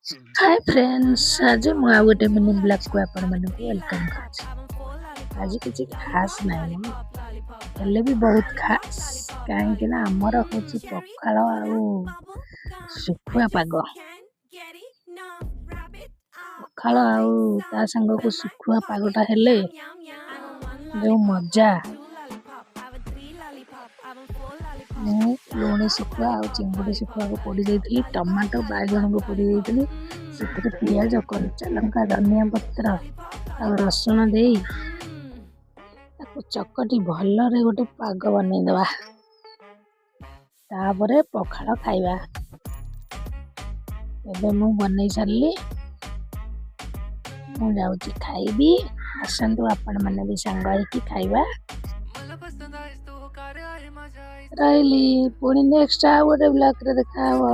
ହାଏ friends, ଆଜି ମୁଁ ଆଉ ଗୋଟେ ମିନି ବ୍ଲଗ୍କୁ ଆପଣମାନଙ୍କୁ welcome କରୁଛି। ଆଜି କିଛି ଖାସ୍ ନାହିଁ, ହେଲେ ବି ବହୁତ ଖାସ୍, କାହିଁକି ନା ଆମର ହେଉଛି ପଖାଳ ଆଉ ଶୁଖୁଆ ପାଗ। ପଖାଳ ଆଉ ତା ସାଙ୍ଗକୁ ଶୁଖୁଆ ପାଗଟା ହେଲେ ଯେଉଁ ମଜା! ମୁଁ ଲୁଣି ଶୁଖୁଆ ଆଉ ଚିଙ୍ଗୁଡ଼ି ଶୁଖୁଆକୁ ପୋଡ଼ି ଦେଇଥିଲି, ଟମାଟୋ ବାଇଗଣକୁ ପୋଡ଼ି ଦେଇଥିଲି। ସେଥିରେ ପିଆଜ, କଞ୍ଚା ଲଙ୍କା, ଧନିଆ ପତ୍ର ଆଉ ରସୁଣ ଦେଇ ତାକୁ ଚକଟି ଭଲରେ ଗୋଟେ ପାଗ ବନେଇଦେବା, ତାପରେ ପଖାଳ ଖାଇବା। ଏବେ ମୁଁ ବନେଇ ସାରିଲି, ମୁଁ ଯାଉଛି ଖାଇବି। ଆସନ୍ତୁ, ଆପଣମାନେ ବି ସାଙ୍ଗ ହେଇକି ଖାଇବା। ରହିଲି, ପୁଣି ନେକ୍ସଟ ଆଉ ଗୋଟେ ବ୍ଲଗ୍ରେ ଦେଖା ହବ।